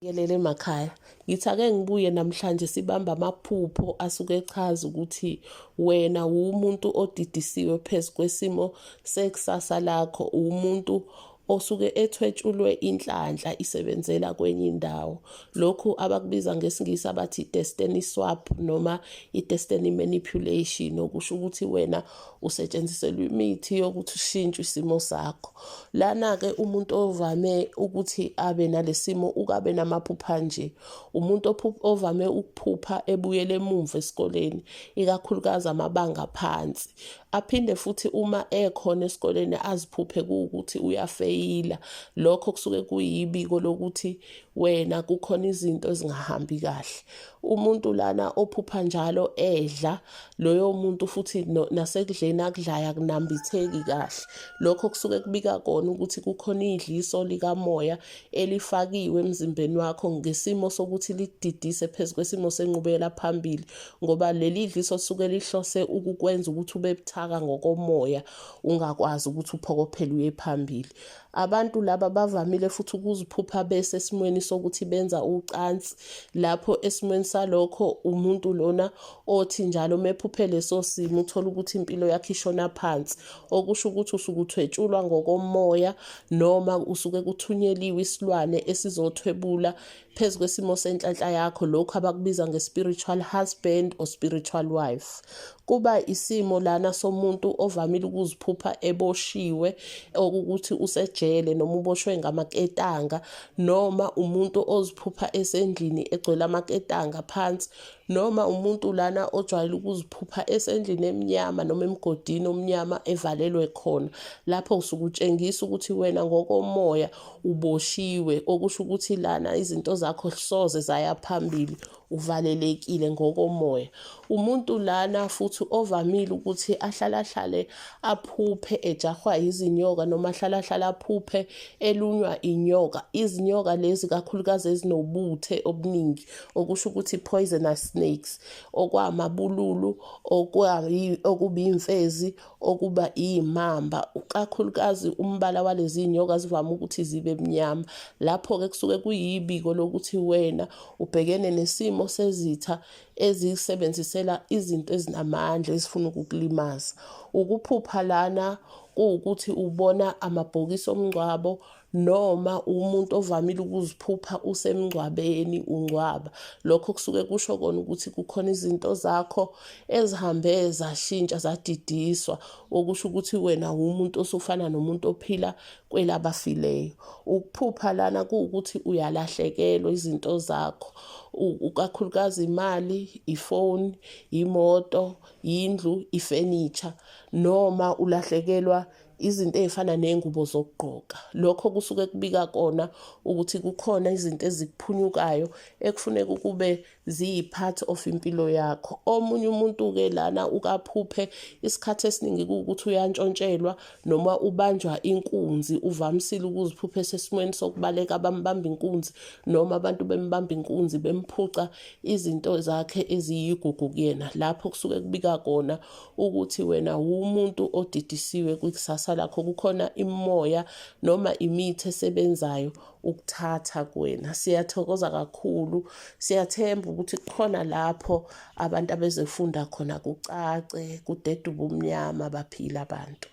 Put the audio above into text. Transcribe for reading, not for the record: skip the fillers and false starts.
Ngikelele emakhaya. Ngithi ake ngibuye namhlanje sibambe amaphupho asuke echaza ukuthi wena wumuntu odidisiwe phezu kwesimo sekusasa lakho, uwumuntu osuke ethwetshulwe inhlanhla isebenzela kwenye indawo. Lokhu abakubiza ngesiNgisi abathi destiny swap noma i-destiny manipulation, okusho ukuthi wena usetshenziselwa imithi yokuthi ushintshe isimo sakho. Lana-ke umuntu ovame ukuthi abe nalesimo ukabe namaphupha nje. Umuntu ovame ukuphupha ebuyele emumva esikoleni, ikakhulukazi amabanga aphansi. Aphinde futhi uma ekhona esikoleni aziphuphe kuwukuthi uyafeyila. Lokho kusuke kuyibiko lokuthi wena kukhona izinto ezingahambi kahle. Umuntu lana ophupha njalo edla, loyo muntu futhi nasekudleni akudlayo akunambitheki kahle. Lokho kusuke kubika kona ukuthi kukhona idliso likamoya elifakiwe emzimbeni wakho ngesimo sokuthi likudidise phezu kwesimo senqubekela phambili, ngoba leli dliso lisuke lihlose ukukwenza ukuthi ube buthaka ngokomoya, ungakwazi ukuthi uphokophele uye phambili. Abantu laba bavamile futhi ukuziphupha besesimweni sokuthi benza ucansi, lapho esimweni salokho umuntu lona othi njalo mephuphe leso simo uthola ukuthi impilo yakhe ishona phansi, okusho ukuthi usuke uthwetshulwa ngokomoya noma usuke kuthunyeliwe isilwane esizothwebula phezu kwesimo senhlanhla yakho, lokhu abakubiza nge-spiritual husband or spiritual wife. Kuba isimo lana somuntu ovamile ukuziphupha eboshiwe, okukuthi usejele noma uboshwe ngamaketanga, noma umuntu oziphupha esendlini egcwele amaketanga phansi, noma umuntu lana ojwayele ukuziphupha esendlini emnyama noma emgodini omnyama evalelwe khona. Lapho usuke utshengisa ukuthi wena ngokomoya uboshiwe, okusho ukuthi lana izinto zakho soze zaya phambili, uvalelekile ngokomoya. Umuntu lana futhi ovamile ukuthi ahlalahlale aphuphe ejahwa izinyoka noma ahlalahlale aphuphe elunywa inyoka. Izinyoka lezi kakhulukazi ezinobuthe obuningi, okusho ukuthi poisonous snakes, okwamabululu, okuba imfezi, okuba iy'mamba, kakhulukazi umbala walezi nyoka zivame ukuthi zibe mnyama. Lapho-ke kusuke kuyibiko lokuthi wena ubhekene nesimo sezitha ezisebenzisela izinto ezinamandla ezifuna ukukulimaza. Ukuphupha lana kuwukuthi ubona amabhokisi omngcwabo noma umuntu ovamile ukuziphupha usemngcwabeni ungcwaba. Lokho kusuke kusho kona ukuthi kukhona izinto zakho ezihambe zashintsha zadidiswa, okusho ukuthi wena umuntu osufana nomuntu ophila kwelabafileyo. Ukuphupha lana kuwukuthi uyalahlekelwa izinto zakho, kakhulukazi imali, ifoni, imoto, yindlu, ifenitsha, noma ulahlekelwa izinto ey'fana ney'ngubo zokugqoka. Lokho kusuke kubika kona ukuthi kukhona izinto ezikuphunyukayo ekufuneka ukube ziyi-part of impilo yakho. Omunye umuntu-ke lana ukaphuphe isikhathi esiningi kuwukuthi uyantshontshelwa noma ubanjwa inkunzi, uvamisile ukuziphupha esesimweni sokubaleka bambamba inkunzi noma abantu bembamba inkunzi bemphuca izinto zakhe eziyigugu kuyena. Lapho kusuke kubika kona ukuthi wena wumuntu odidisiwe kwikusasa lakho, kukhona imimoya noma imithi esebenzayo ukuthatha kuwena. Siyathokoza kakhulu, siyathemba ukuthi kukhona lapho abantu abezofunda khona kucace, kudede ubumnyama, baphile abantu.